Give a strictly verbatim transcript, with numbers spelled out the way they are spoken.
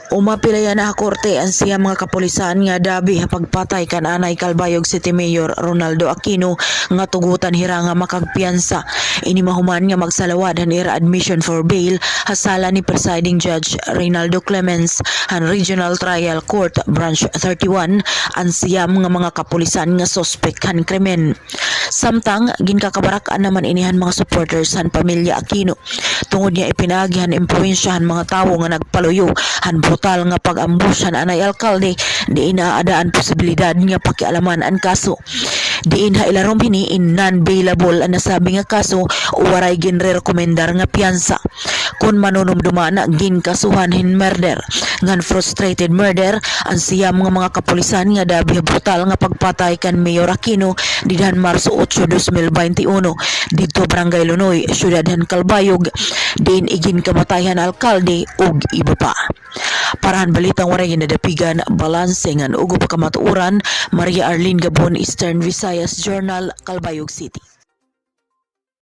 Umapila yana ha korte an siyam nga kapulisan nga dabi ha pagpatay kan anay Calbayog City Mayor Ronaldo Aquino nga tugotan hira nga makagpiyansa. Ini mahuman nga magsalawad han ira admission for bail ha sala ni Presiding Judge Reynaldo Clemens han Regional Trial Court Branch thirty-one an siyam nga mga kapulisan nga suspek han krimen. Samtang, ginkakabarak-an naman ini han mga supporters han pamilya Aquino. Tungod nga ipinaagi han impluwensya han mga tawo nga nagpaluyo han brutal nga pag-ambush han anay alkalde, diin aada an posibilidad nga pakialaman an kaso. Diin ha ilarom hini in non-bailable an nasabi nga kaso o waray ginrerekomendar nga piyansa. Kon manunumduman, ginkasuhan hin murder ngan frustrated murder an siyam nga mga kapulisan nga dabi ha brutal nga pagpatay kan Mayor Aquino dida han Marso otso, dos mil baynte uno, didto Barangay Lunoy, siyudad han Calbayog, diin iginkamatay han alkalde ug iba pa. Para han balitang waray ginadapigan, balanse ngan ugop ha kamatuoran, Maria Arlene Gabon, Eastern Visayas Journal, Calbayog City.